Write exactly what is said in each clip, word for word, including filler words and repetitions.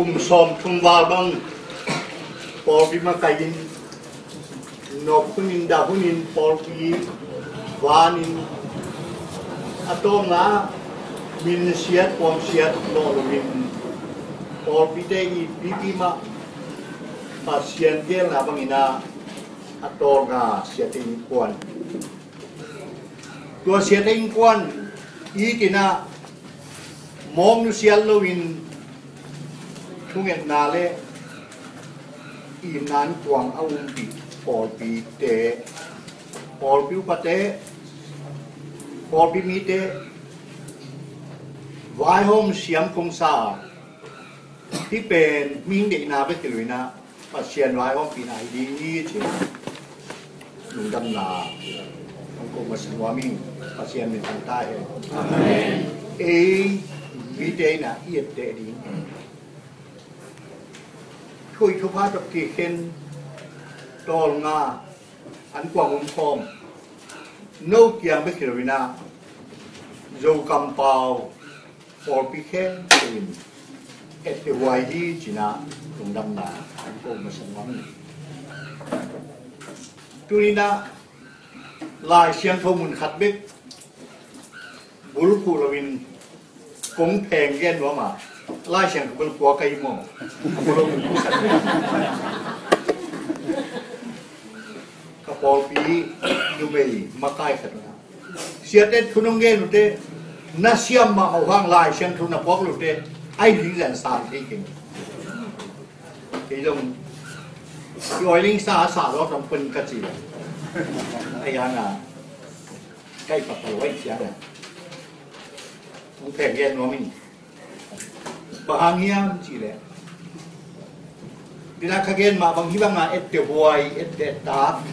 Kum sawmthum val bang pawlpi makaih in, nop hunin, dah hunin, pawlpi vanin, a tawlnga minsiat puamsiat lawh loin, pawlpite i pipi mah Pasian gelna bangin ah a tawlnga siate innkuan, tua siate innkuan itin ah mawk nusiat loin thungetna le itna innkuan a umpih pawlpite, pawlpi upate, pawlpi mite, vaihawm siam kong sa, hih pen mihing deihna bek hi lo in ah Pasian vaihawmpihna hi ding hi ci-in lungdamna hong ko masa nuam ing. Pasian min thang ta hen. Amen. Ei mite in ah i etteh ding, thuih thupha tawh kikhen, tawlnga, an kuang um khawm, no kiang bek hi lo in ah Zo kampau pawlpi khempeuh in etteh huai hi ci-in ah lungdamna hong ko masa nuam ing. Tuni in ah Lai Siangtho mun khat bek bulphuh loin kong pheng gen nuam a, Lai Siangtho bel kua ka hi maw? Ka pawlpi numei makai khat uh a, siate thu nong gen uh teh, na siam mahmah uh hang Lai Siangtho na puak loh teh, a hi ding zan sang thei keng. Kei zong i oiling sa a sa lawk tong pun ka ci. A hi hang a, ka i pak lo a i ciang a, hong pheng gen nuam ing. Bang hang hiam cih leh, dina ka gen mah bang hih banga etteh huai, etteh tak,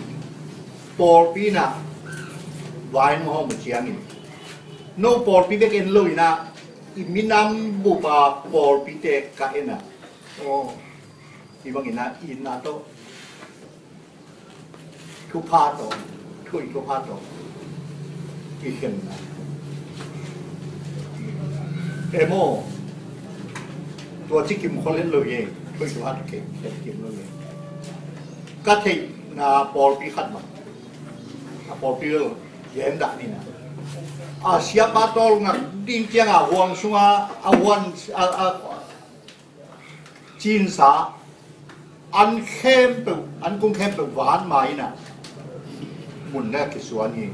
pawlpi in ah vai nong hawm uh ciangin, no pawlpi bek en lo in ah i minam bup a pawlpite ka en a, aw, hih bangin ah itna tawh, thupha tawh, thuih thupha tawh kikhenna, em aw, tua ci kim khol en lo hi. Thuih thupha tawh kikhen kim lo hi. Ka theihna pawlpi khat mah, a pawlpi lo gen dah ni na, a siapa tawlnga ding cianga huang sunga a huan a, a cinsa an khempeuh, an kung khempeuh van ma in ah mun na kisuan hi.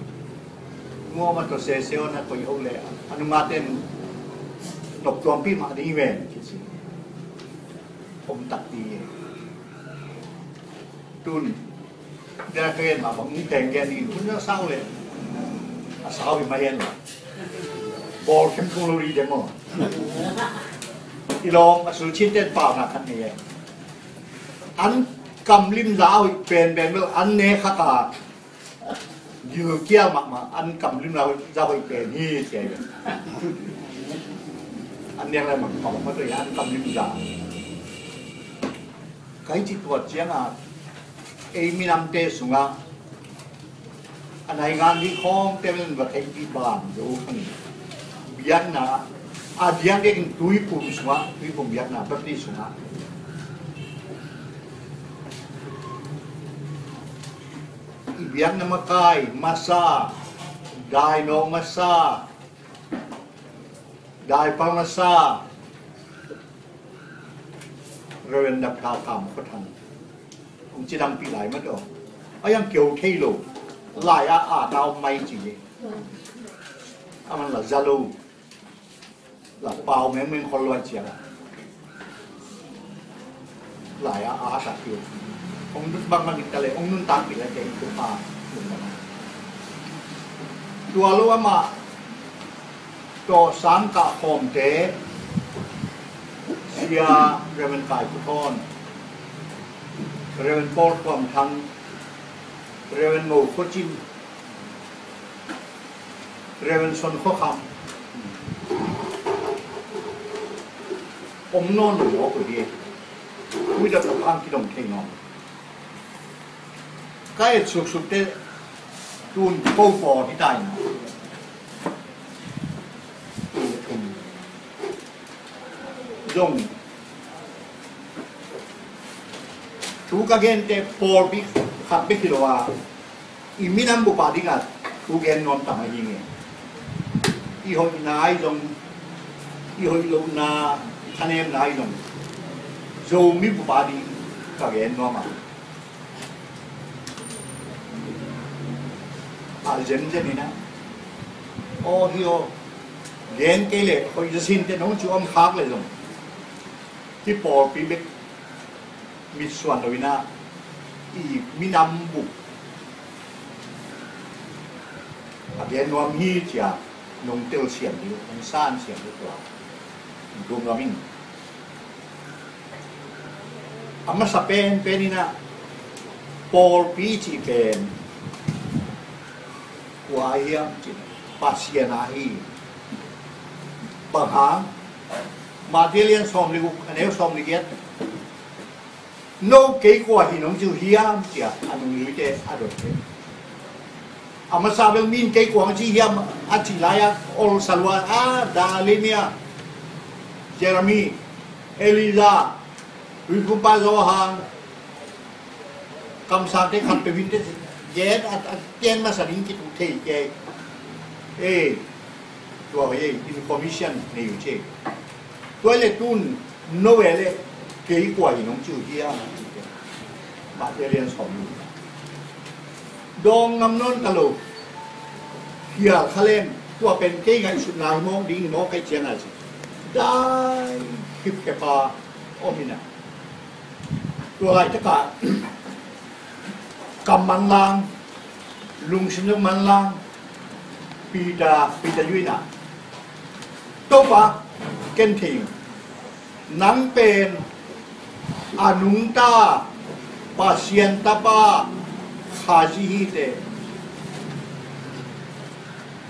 Ngawma tawh sese aw na koih ho le a nungaten noptuampih mah ding hi ven kici. Om takpi hi. Tun Bia ka gen mah bang, hong teng gen ding, hun a sau le a sau hi mah hian lo. Bawl khem kung lo rih ding maw. I lawm a sulchin ten pau na khat nei e. An kam limza a hoih pen pen bel an ne khak a, gilkial mahmah an kam limza hoih, za hoih pen hi cia hi. An nek lai mah pau mah tawh hi an kam limza. Ka hih ci tuat ciangah ei minamte sungah a naingan ding khawngte bel va theih dih ban zo khan biakna a diakdiakin Tuiphum sungah, Tuiphum biakna Baptist sungah i biakna makai masa, dainawk masa, daipal masa Reverend Daptha Kam Khua Thang hong cidampi lai mat aw. A yang keu thei lo lai a a tau mai ci hi. A man la za lo, la pau mengmeng khol luai ciang a lai a a tak hi. Hong dut bangbang in ta le hong nuntak pi la te i tu pa. Tua lo amah tawh sangkah khawmte, Sia Reverend Kai Khuathawn, Reverend Paul Khuam Thang, Reverend Ngo Khua Cin, Reverend Son Khua Kham om nawn lo mawk uh hi. Ui dap lo hang kidong thei nawn. Ka et suksuk te tun ko paw hi tai na. Tun thum zong Thu ka gente pawlpi khat bek hi lo a, i minam bup a dingah thu gen nuam tam ahi nge. I hoihna ahi zong, i hoih lohna, i thanemna ahi zong, Zomi bup a ding ka gen nuam a. A zenzen in a, aw hi aw, gen kei leh hoih zasin te nong ci om khak leh zong, hih pawlpi bek mitsuan lo in a, i minam bup a gen nuam hi ci-a nong telsiam ding, nong sansiam ding tua in thum nuam ing. A masa penpen in a, pawlpi cih pen kua ahi hiam cih, Pasian ahi. Bang hang? Matthai lian sawm le guk, a neu sawm le giat. No kei kua hi nong ci uh hiam ci-a a nungzuite a dot hi. A masa bel mi in kei kua hong ci hiam a cih lai-a olsa lua a, Dalimia, Jeremi, Elijah, Tuiphumpa Johan, kamsangte khat peuh in te gen a, a gen masa ding kituk thei kei. Ei, tua hoih ei, information nei uh ci. Tua leh tun no ve leh kei kua hi nong ci uh hiam? Matthai lian sawm le guk. Dawng ngam nawn ta lo. Hial kha leng, tua pen kei ngaihsutna hi mawk ding hi mawk, kei ciang a ci. Dai khipkhep a om in a. Tua laitakah kam manlang, lungsim zong manlang, Peter, Peter Yu in a, Topa, ken thei ing, nang pen a nungta Pasian Tapa Khazih hi teh.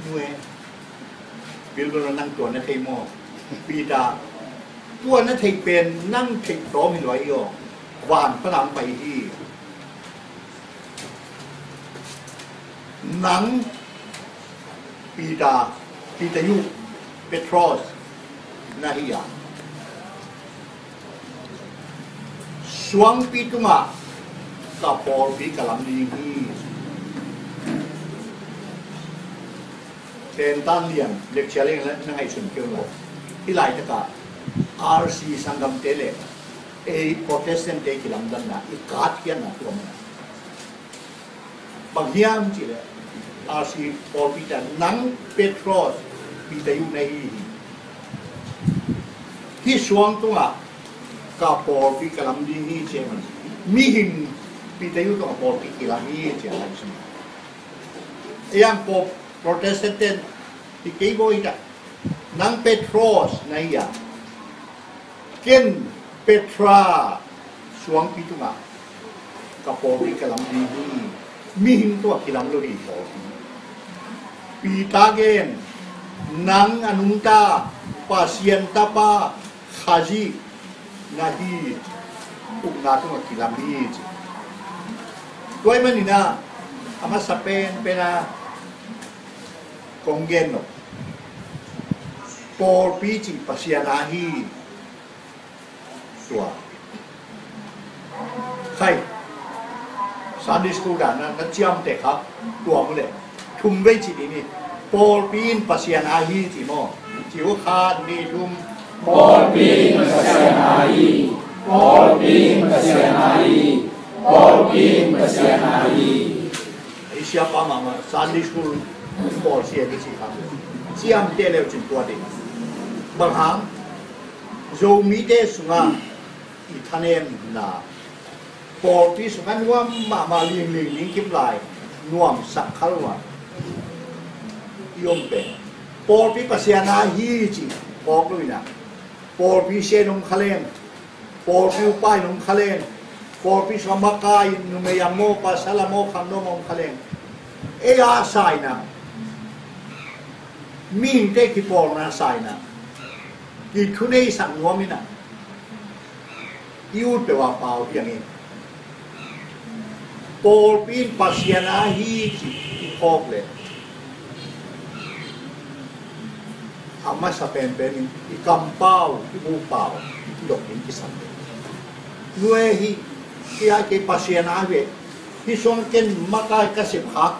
Nu e, Bilbel, nang tua na thei maw? Peter, tua na theih pen nang theih tawm hi lo hi aw. Van pan a hong pai hi. Nang Peter, Peter Yu, Petros na hi a, suangpi tungah ka pawlpi ka lam ding hi. Tentan lian, lecture lian na ngaihsun kei un la. Hih laitakah R C sanggamte le ei Protestant-te kilamdanna, i katkhiatna tua mah. Bang hiam cih leh R C pawlpi ta, nang Petros, Peter Yu na hi hi. Hih suang tungah ka pawlpi ka lam ding hi ci a, mihing Peter Yu tungah pawlpi kilam hi ci a, lai sung. Ei ang Protestant-ten hi kei bawi ta. Nang Petros na hi a, ken Petra, suangpi tungah ka pawlpi ka lam ding hi. Mihing tungah kilam lo hi pawlpi. Peter gen, nang a nungta Pasian Tapa Khazih na hi, upna tungah kilam hi ci. Tua ahih manin a, a masa penpen a kong gen lo, pawlpi cih Pasian a hi. Tua khai, Sunday school dan na, na ciamteh khak tua mu leh thum vei ci ding hi. Pawlpi in Pasian a hi ci maw? Ci uh, khat, nih, thum. Pawlpi in Pasian a hi. Pawlpi in Pasian a hi. Pawlpi in Pasian a hi. Ei siapa mahmah Sunday school pawl sia hi ci kha. Ciamteh le uh cin tua ding. Bang hang? Zomite sungah i thanemna, pawlpi sungah nuam mahmah, lingling, lingkim lai, nuamsak kha lo a i om pen, pawlpi Pasian a hi ci phawk lo in a, pawlpi sia in om kha leng, pawlpi upa in om kha leng, pawlpi sungah makai, numei a maw, pasal a maw, khamdawng a om kha leng, ei a sa in a, mihingte kipawlna sa in a, kithuneisak nuam in a, i ut peuh a pau hi hang in. Pawlpi in Pasian a hi ci i phawk leh, a masa penpen in i kampau, i bukpau i kidok ding kisam. Nu e, hih Kei a kei Pasian a hi ve. Hih sung ken makai ka sep khak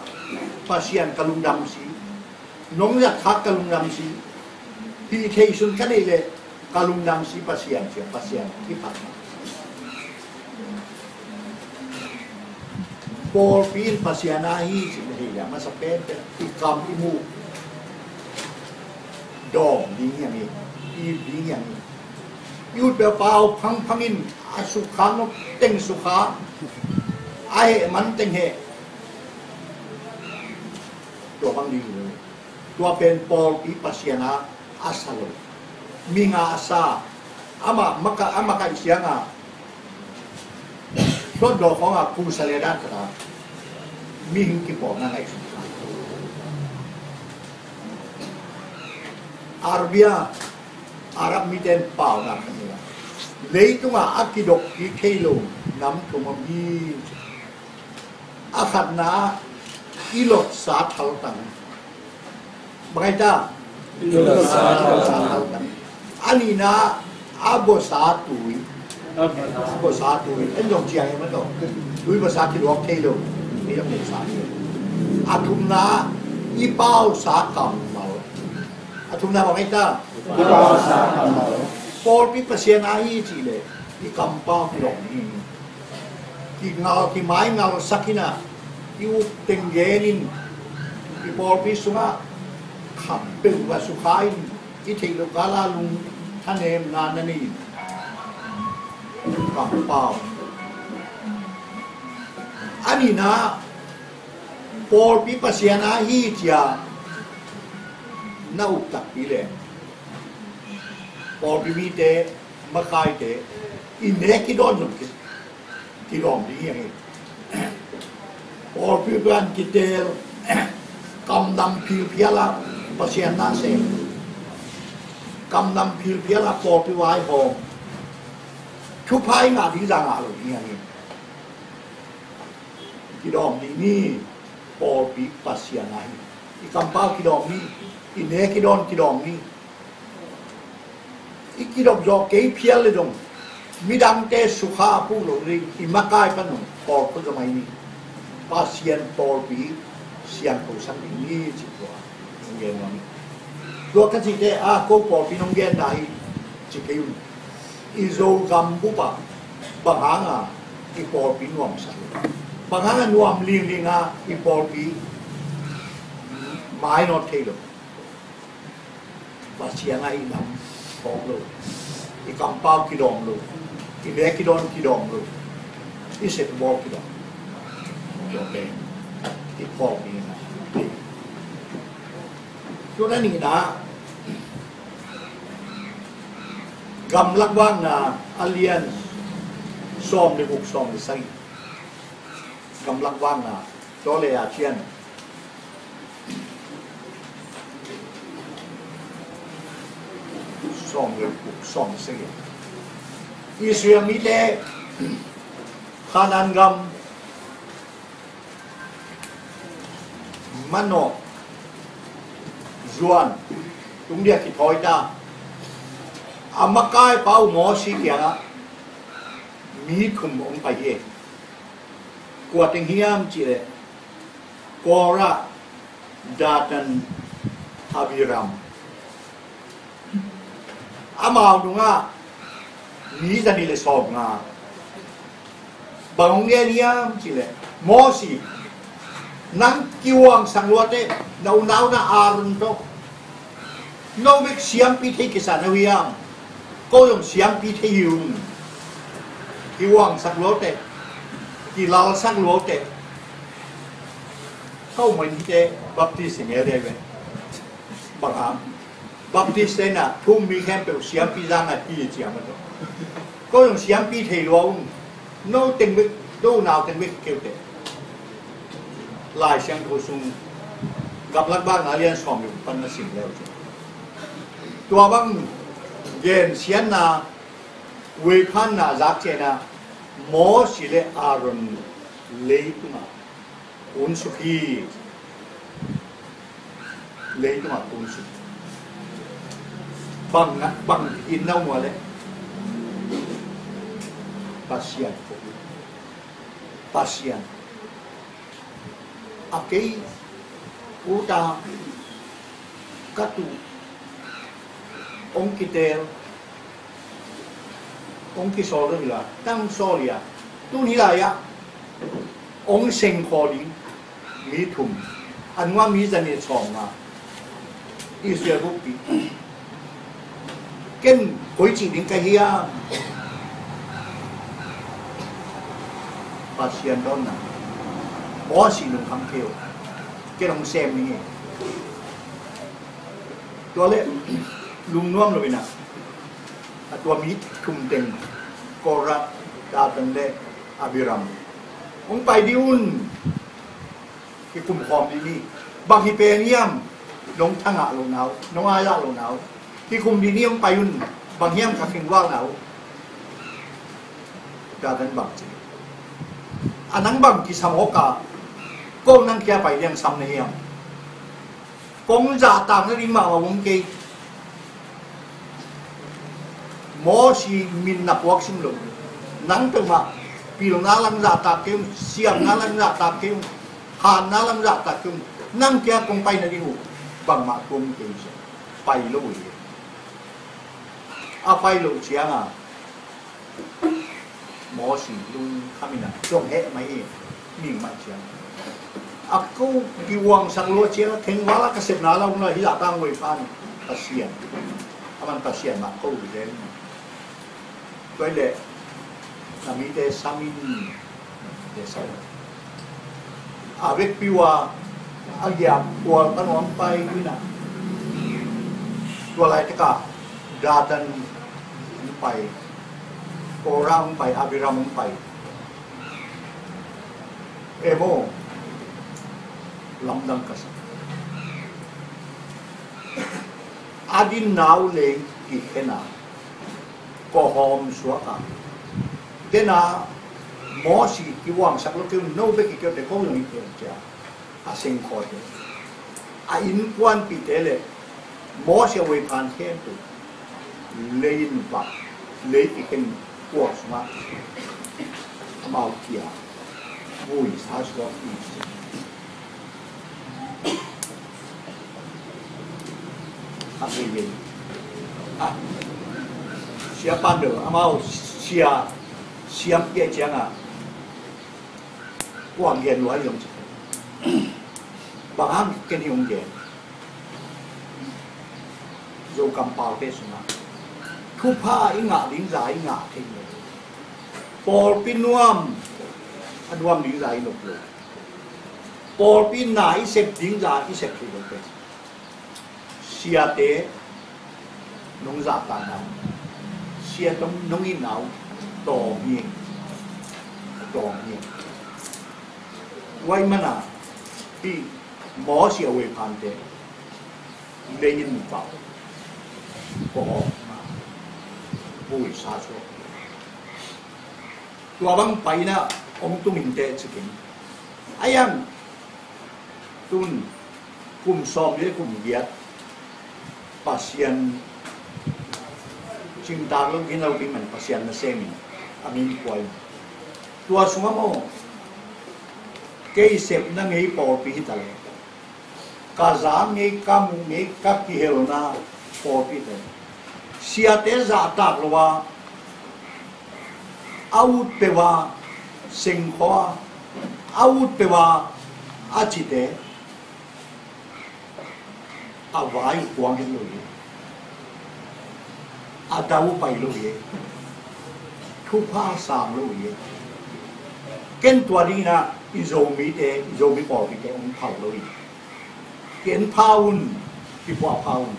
Pasian ka lungdam si. Nong zat khak ka lungdam si. Hih thei sun ka neih leh ka lungdam si Pasian cia Pasian kiphat. Pawlpi in Pasian a hi cih na hei a masa penpen i kam i muh dawng ding hiam hi, i ding hiam hi. I ut peuh pau phangphang in a sukha nop teng sukha, a heh man teng heh. Tua bang ding hi lo. Tua pen pawlpi Pasian a a sa lo. Minga a sa, amah maka, a makaih siang a, suan daw khawng a kusa le dan khat a mihing kipawlna ngaihsun. Arabia, Arab mite in paunak khat nei a, leitungah a kidok kik thei lo nam thum om hi. A khatna, i lotsa thaltang. Bang ai ta? I lotsa thaltang. A nihna, a bawsa tui. A bawsa tui. En zong ciang em a tawh. Tui bawsa kiluak thei lo. Ni lam nei sa ni. A thumna, i pausa kammal. A thumna bang ai ta? I pausa kammal. Pawlpi Pasian a hi cih leh i kampau kidong ni. Kingal, kimaingalsak in a, i uk teng gen in, i pawlpi sungah kham peuh va sukha in, i theih loh kal a lungthanemna na nei in. Kampau. A nihna, pawlpi Pasian a hi cia na uk takpi leh pawlpi mite, makaite, i nek i dawn zong ki, kidawm ding hi hang hi. Pawlpi pan kiteel, kamdam philphial a Pasian na sem. Kamdam philphial a pawlpi vaihawm. Thupha i ngah ding zah ngah lo ding hi hang hi. Kidawm ding ni, pawlpi Pasian a hi. I kampau kidawm ni, i nek i dawn kidawm ni. I kidop zawh kei phial le zong midangte sukha a puk loh ding i makai pan zong pawlkhaw zong ahi ni. Pasian pawlpi siangtho sak ding ni cih tua hong gen nuam hi. Tua ka cihte a ko pawlpi nong genna hi ci kei un. I Zogam bup ah bang hanga i pawlpi nuamsak lo, bang hanga nuam lingling a i pawlpi mainawt thei lo. Pasian a i nam phawk lo, i kampau kidawm lo, i nek i dawn kidawm lo, i sepbawl kidawm. Tua pen i phawk ding a. Tua na nihna, Gamlak Vakna a lian sawm le guk, sawm le sagih. Gamlak Vakna, tua le a cian sawm le guk, sawm le sagih. Israel mite Kanaan gam manawh zuan tung dia kithawi ta. A makaipa uh Mosi kiangah mi thum hong pai hi. Kua teng hiam cih leh Korah, Datan, Abiram. Amau nungah mi zanih le sawmnga. Bang hong gen hiam cih leh, Mosi, nang kiuangsak luateh, na unauna Aaron tawh. No bek siampi thei kisa na uh hiam? Ko zong siampi thei hi ung. Kiuangsak luateh, kilalsak luateh. Ko man hite Baptist hi ngel dei ve. Bang hang? Baptist te na thu um mi khempeuh siampi zang a hi ci a ma tawh. Ko zong siampi thei lua ung. No teng bek, no nau teng bek keu teh. Lai Siangtho sung Gamlak Vakna lian sawm le guk pan na sim leu ci. Tua bang gensiatna, veiphanna zak ciangin Mosi le Aaron leitungah kunsuk hi. Leitungah kunsuk. Bang na, bang in na um uh a leh Pasian ko. Pasian, a kei uta ka tuh hong kiteel, hong kisawl lo hi la, tang sawl hi a, tun hi lai-ah hong sengkhawh ding mi thum, a nuam mi zanih sawmnga, Israel buppi. Ken koi cih ding ka hiam? Pasian dawnna, Mosi lungkham kei uh, ken hong sem ning hi. Tua leh lungnuam lo-in ah, a tua mi thum teng, Korah, Datan le Abiram, hong pai dih un. Kikum khawm dih ni. Bang hi pen hiam? Nong thangah lohna uh, nong aizah lohna uh. Kikum dih ni, hong pai un. Bang hiam ka khengvalna uh? Datan bang ci? A nang bang kisam awk a, ko nang kia pai liang sam na hiam? Kong zahtak nading mahmah om kei. Mosi min na puak sim lo. Nang peuhmah pilna lam zahtak kei un, siamna lam zahtak kei un, hanna lam zahtak kei un. Nang kia kong pai nading uh bangmah tuam kei, sia. Pai lo uh hi. A pai loh ciangin Mosi lungkham in a, zong heh mai hi, ming mai ciang. A ko kiuangsak lua ciang a, khengval a ka sepna lam la hi, zahtak huai pan Pasian. Aman Pasian mah ko hi zen. Tua hi leh na mite sam in, mite sam in. A vekpi uh a, a giak kual pan hong pai uh hi na. Tua laitak a Datan hong pai, Korah hong pai, Abiram hong pai. Em aw, lamdang ka sa. A dinna uh lei kikhen a, kawhawm suak a, den a, Mosi kiuangsak lo kei un, no bek kikeu te, ko zong hi kei un, ci a, a sengkhawhte, a innkuanpihte le Mosi a huai phan khempeuh, lei in vak, lei kikhen kuak sungah amau kia, vui sa suak hi, ci. A, a, sia pan deuh, amau sia siam kei ciangin, kua gen lua hi zong ci. Bang hang ken hi hong gen. Zo kampaute sungah thupha i ngah ding zah i ngah thei lo. Pawlpi nuam a nuam ding zah i nop lo. Pawlpi na i sep ding zah i sep thei lo te. Siate nong zahtakna, siate nong itna uh tawm hi, tawm hi. Huai mana hih Mosi a huai phante lei in pau, kawhawm, vui sa suak. Tua bang paina hong tung in teh ci keng. A iang tun kum sawm le kum giat Pasian cingtak lo, gina lo pi man Pasian nasem in a min pua in. Tua sungah maw, kei sepna ngei pawlpi hi ta leh, ka za ngei, ka muh ngei, ka kihelna pawlpite, siate zahtak lo a, a ut peuh a sengkhawh a, a ut peuh a a cite, a vai uh kuang het lo hi. A dau uh pai lo hi. Thupha sang lo hi. Ken tua dingin ah i Zomite, i Zomi pawlpite hong phal lo hi. Ken pha un, kipuah pha un.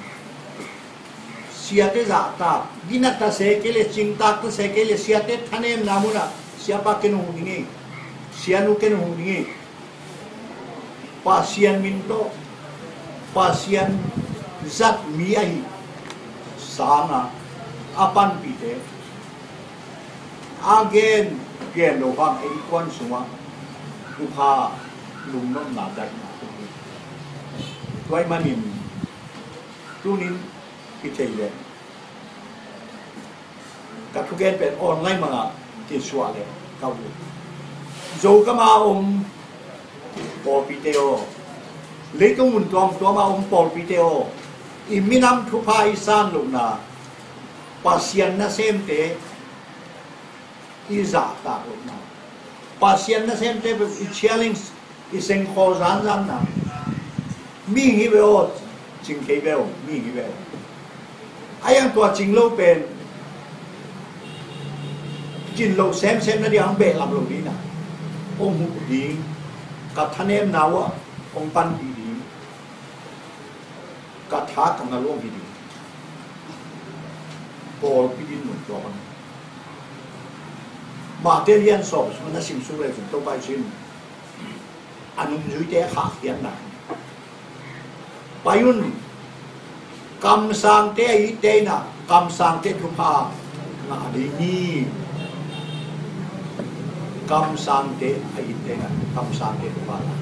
Siate zahtak, gina ta se kei le, cingtak ta se kei le, siate thanemna munah siapa ken hong huh ding hi. Sianu ken hong huh ding hi. Pasian min tawh, Pasian zat mi ahi sangin a panpihte a gen, gen lo hang a innkuan sungah thupha, lungnopna, daihna. Tua ahih manin tunin kithei leh ka thugen pen online mangah kisuah leh ka ut. Zogam a om pawlpite aw, leitung mun tuamtuam a om pawlpite aw, i minam thupha i san lohna, Pasian nasemte i zahtak lohna, Pasian nasemte i challenge, i sengkhawl zanzanna. Mihing hi ve aw, cing kei ve aw, mihing hi ve aw. A yang tua cing lo pen cin loh semsem na ding a hong behlap lo ding na, hong huh ding, ka thanemna uh ah hong panpih ding, ka tha ka ngal uh hong hi ding. Pawlpi dinmun tua bang. Matthai lian sawm sung na sim suk le cin Topa i sin a nungzuite a khahkhiatna. Pai un, kamsangte a itte in ah kamsangte thupha ngah ding hi. Kamsangte a itte in ah kamsangte thupha ngah.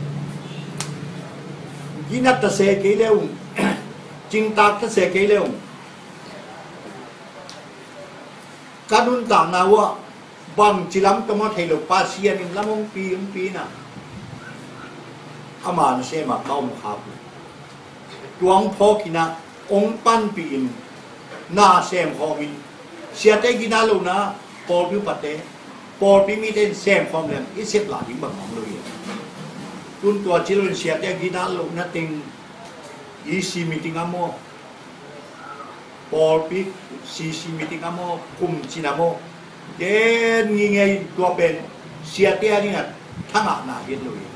Ginat ta se kei le ung, cingtak ta se kei le ung. Ka nuntakna uh ah bangci lam tawh maw thei lo, Pasian in lam hong pi, hong pi in ah, ama nasem ah ka om khak uh. Tua hong phawk in ah hong panpih in, na sem khawm in, siate ginat lohna, pawlpi upate, pawlpi mite in sem khawm leng i sep lah ding bang om lo hi. Tun tua ci lo in siate ginat lohna teng, E C meeting a maw, pawlpi C C meeting a maw, kum cin a maw, gen ngingei, tua pen siate a ding a thangahna hi lo hi.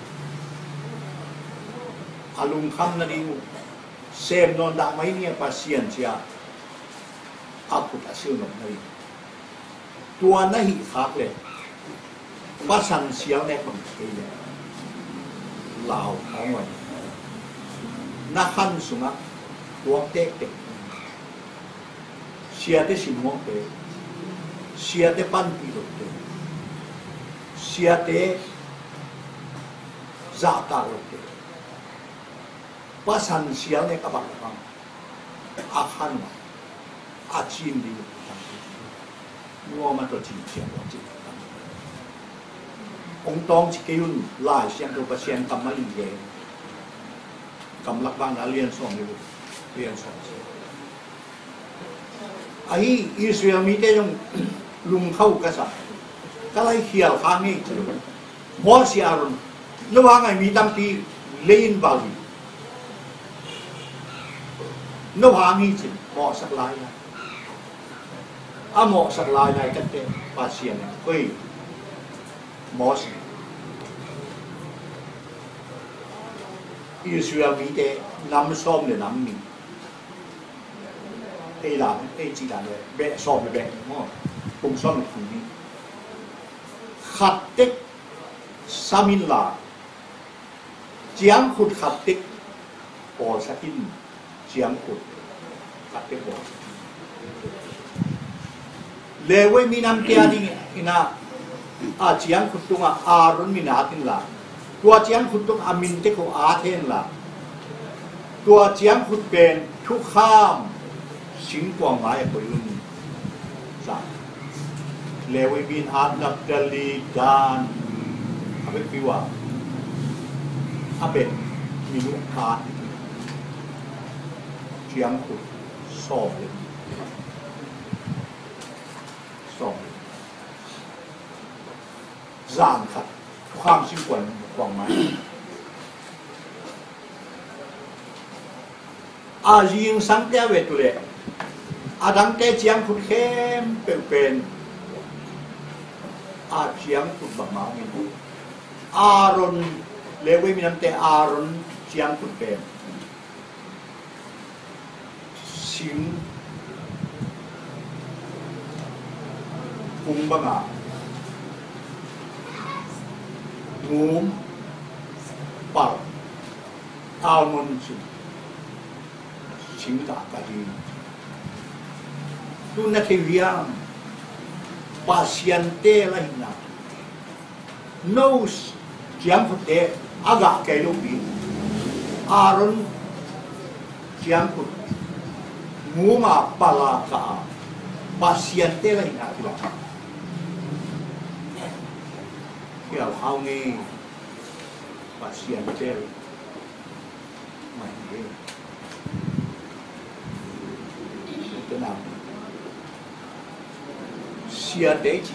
A lungkham na ding uh, sem nawn dah mai ni a, Pasian ci a, a khut a sil nop na ding. Tua na hih khak le, pasan sial nek bang kei le, lau khawng wan. Na khan sungah tuak tektek. Siate simmawhte, siate panpih lote, siate zahtak lote, pasan sial nek a bang bang a khan a cin ding. Nuam a tua cin ciang tua cin. Hong tawng ci kei un, Lai Siangtho Pasian kammal in gen. Gamlak Vakna lian sawm ni, lian sawm ci. Ahi, Israel mite zong lungkham ka sa. Ka lai khial kha ngei ci lo. Mawsi, Aaron, no hang a mi tampi lei in val hi. No hang hi cin, mawhsak lai lai. A mawhsak lai lai kan teh Pasian in, oi, Mawsi, Israel mite nam sawm le nam nih, ei lam, ei cih dan le, beh sawm le beh nih maw, kum sawm le kum nih. Khat tek sam inla, ciangkhut khat tek bawlsak in, ciangkhut khat tek bawlsak in. Levi minamte a dingin ah, a ciangkhut tungah Aaron min at inla, tua ciangkhut tungah a min tek uh at hen la, tua ciangkhut pen thukham singkuang mai-ah koih un. Levi min at, Naphtali, Dan, a vekpi uh a, a beh min uh at. Ciangkhut sawm le, sawm le, zan khat thukham singkuang mai. A zingsangte a vet uh leh, a dangte ciangkhut khempeuh pen a ciangkhut bangmah hong hi. Aaron, Levi minamte Aaron ciangkhut pen sing kung bangah ngum, pal, almond sing, sing kah kah hi. Tu na thei uh hiam? Pasian te la hihna. No ciangkhutte a gah kei lopi, Aaron ciangkhut ngum a, pal a, kah a, Pasian te la hihna kilawm. Kial khau ngei, Pasian bel mah hi. Te na, siate ci,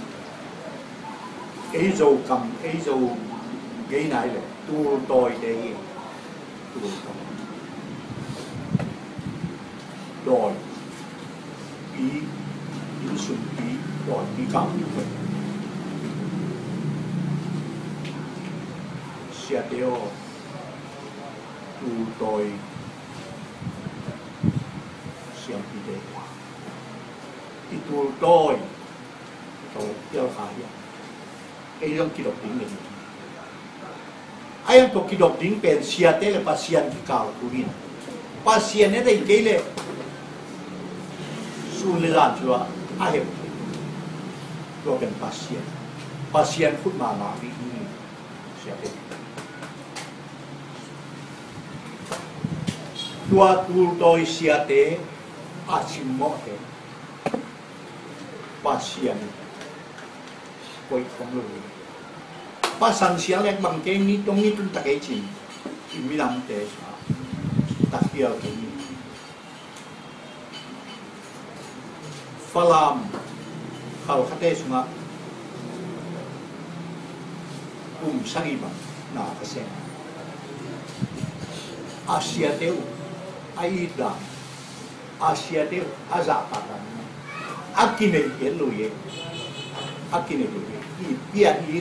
ei Zo kam, ei Zo ngei nai le, tul tawite hi. Tul tawi, dawipi, innsungpi dawipi kau tu ve. Siate aw, tul tawi siampite, i tul tawi, tawi pial kha hiam? Ei zong kidop ding le ding. A hiang tua kidop ding pen siate le Pasian kikal thu hi. Pasian ne dei kei le sun le zan thu a, a heuh. Tua pen Pasian, Pasian khut mah mah ding hi. Siate, tua tul tawi siate a simmawhte Pasian koih khong lo hi. Pasan siang lek bang kei ni tong ni tun ta kei cin, i minamte sungah ta khial kei ni. Falam Khalkhate sungah kum sagih bang na ka seng. A siate uh a it dan, a siate uh a zahtak dan, a kineih het lo hi. A kineih het lo hi. I pian i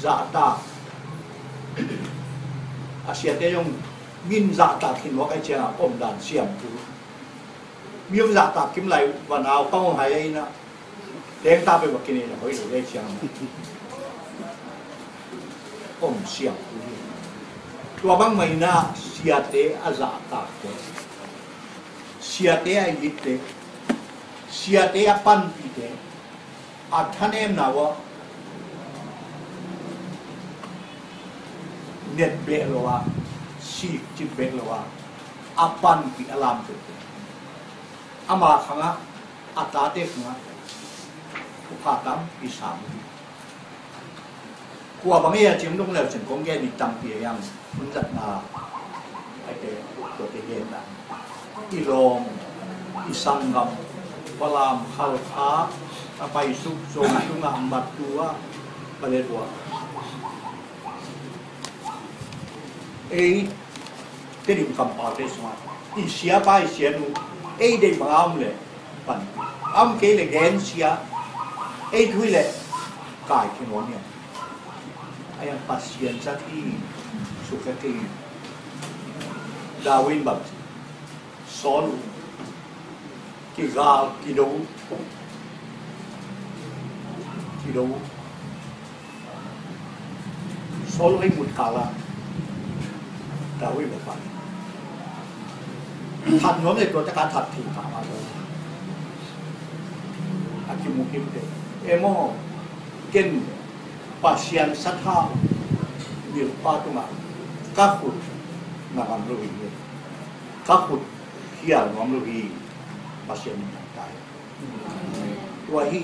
zahtak. A siate zong min zahtak khin lo kai ciangah om dan siam tu. Mi om zahtak kim lai van au pang om hai a ina. Teng ta pe bak kine na hoi lo le ciang. Om siam tu hi. Tua bang mai na siate a zahtakte, siate a itte, siate a panpihte, a thanemna uh a net beh lo a, sik cip beh lo a, a panpih a lam peuhpeuh. Ama khangah, a tate khangah, upha tampi sam hi. Kua bang ei a cim dong leu cin kong gen i tampi a yang, hun zatna, aite, tuate gen dan. I lawm, i sanggam, Falam, Khalkha, a paisuk, Zong tungah, Matu ah, Paletwa. Ei Tedim kampaute sungah i siapa, i sianu, ei deih bang a om le pan, a om kei le gensia, ei thu hi le kai khin nuam hi. A yang Pasian zat hi. Sukha kei. David bang ci, Saul uh kigal, kido, kido. Saul ei mut kala, David va pan. That nuam le tua taka that thei pah mah lo. A kimu kimte, em aw, ken Pasian sathau milpa tungah ka khut na ngam lo hi. Ka khut hial nuam lo hi. Pasian in thangta hi. Tua hi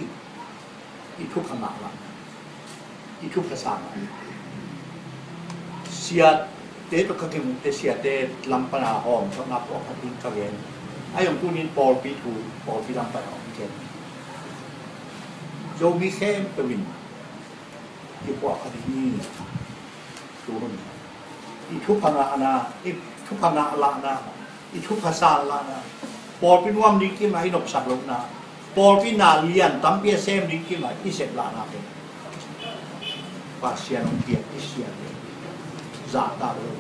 i thupha ngah lah, i thupha sang lah. Siate tawh ka kimuhte, siate lam pana hawm thawhna puak khat ding ka gen. A yong tunin pawlpi thu, pawlpi lam pana hawm gen. Zomi khempeuh in kipuah kha ding hi. Tuhun i thupha ngahna, i thupha ngah lahna, i thupha san lahna, pawlpi nuam ding kima i nopsak lohna, pawlpi na lian tampi a sem ding kima i sep lahna pen Pasian hong piak i siate zahtak lo,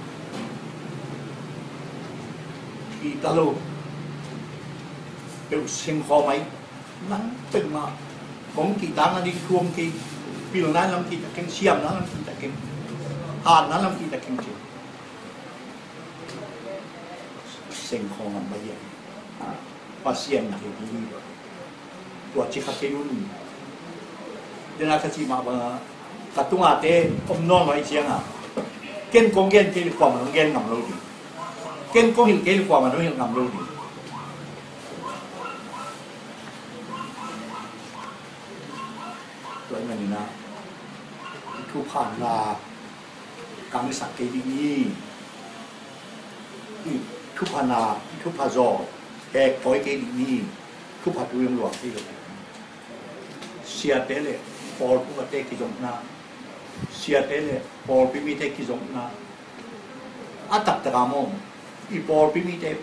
kihta lo, peuh sengkhawm ahi. Nang peuhmah kong kihtakna ding thu om kei. Pilna lam kihta keng, siamna lam kihta keng, hatna lam kihta keng ci. Sengkhawm a mah hiam? Pasian thei ding hi lo. Tua ci kha kei un. Dena ka cih mah banga ka tungate om nawn lo ahih cianga, ken kong gen kei le kuamah hong gen ngam lo ding. Ken kong hilh kei le kuamah hong hilh ngam lo ding. Tua ahih manin ah Thupha na kangsak kei dih ni. I thupha na, i thupha zaw hek koi kei dih ni. Thupha tu zong luang kei lo. Siate le pawlpi mite kizopna, siate le pawlpi mite kizopna a taktak a maw, i pawlpi mite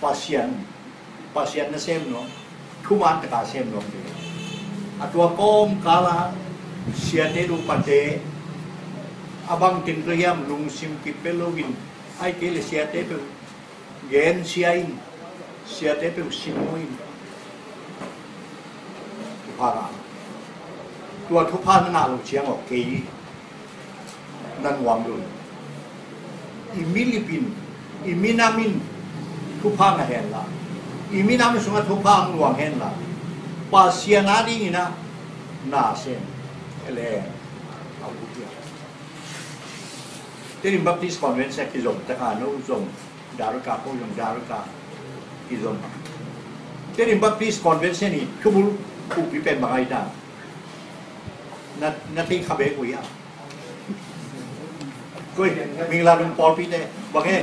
Pasian, Pasian na sem nuam, thuman taka sem nuam te. A tua kawmkal a siate, upate a bangtin tua hiam lungsim kipia loin, ahih kei leh siate peuh gensia in, siate peuh simmo in, thupha ngah. Tua thupha na ngah lo ciang aw, kei na nuam lo. I milip in, i minam in thupha ngah hen la, i minam sungah thupha hong luang hen la, Pasian a dingin ah na sem le a ut hi a. Tedim Baptist Convention kizom taka no zong Daraka ko zong Daraka kizom. Tedim Baptist Convention i thubul thupi pen bang ai ta. Na, na thei kha bek uh hia? Koi, Mingla Lung pawlpi te bang e?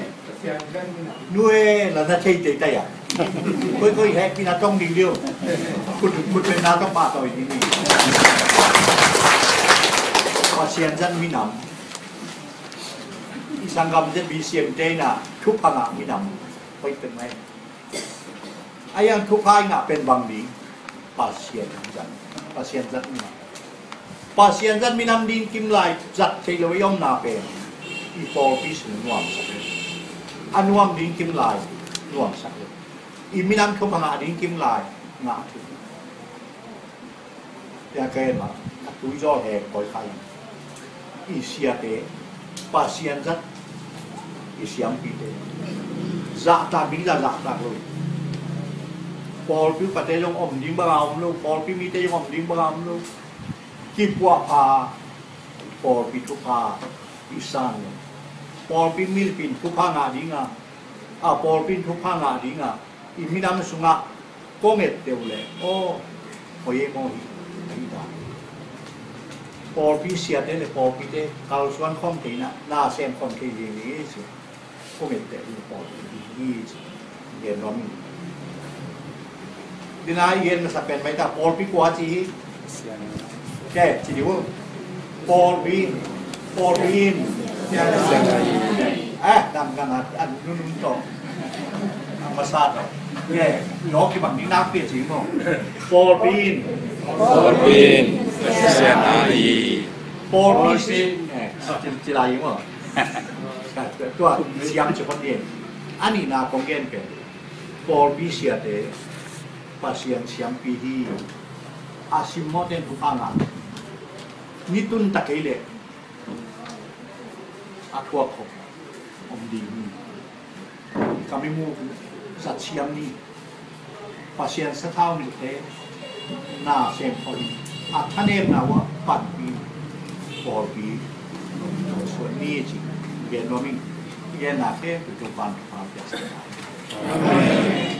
Nu e, la na thei tei tai a. Koi, koi, hek pi na tong ding liu. Kut, kut pen na tong pa toi ding ni. Pasian zat minam. I sanggam Z B C M te na thupha ngah minam hoih pen mai. A yang thupha i ngah pen bang ding? Pasian zat, Pasian zat minam. Pasian zat minam ding kim lai zat thei lo i omna pen i pawlpi sung nuamsak lo. A nuam ding kim lai nuamsak lo. I minam thupha ngah ding kim lai ngah thei lo. Tua ka en mah, a tuizawl hek koi kha in. I siate, Pasian zat i siampite zahtak ding zah zahtak lo. Pawlpi upate zong om ding banga om lo, pawlpi mite zong om ding banga om lo. Kipuahpha, pawlpi thupha i san lo. Pawlpi milip in thupha ngah dinga, a pawlpi in thupha ngah dinga, i minam sungah kong et deuh le, aw, hoi e maw hi, ahi ta. Pawlpi siate le pawlpite kalsuan khawm thei na, na sem khawm thei ding hi ci. Kong et deuh le pawlpi hi ci. Gen nuam ing. Dina i gen masa pen mai ta, pawlpi kua ci hi. Ke, ci dih uh. Pawlpi, pawlpi in. Eh, dam kan at, an nunun tawh. Ang masa tawh. Ke, lawk kibang ding nakpi a ci maw. Pawlpi in. Pawlpi in Pasian a hi. Pawlpi si. Eh, ci, ci lai maw. Tua, siam ci hon ding. A nihna kong gen pen, pawlpi siate Pasian siampi hi. A simmawhte in thupha ngah. Ni tun ta kei leh a thuak khop om ding hi. Ka mimu zat siam ni. Pasian sathau nihte na sem khop in, a thanemna uh a panpi pawlpi suan ni ci. Gen nuam ing. Genna khempeuh Topa'n thupha piaksak ta. Amen.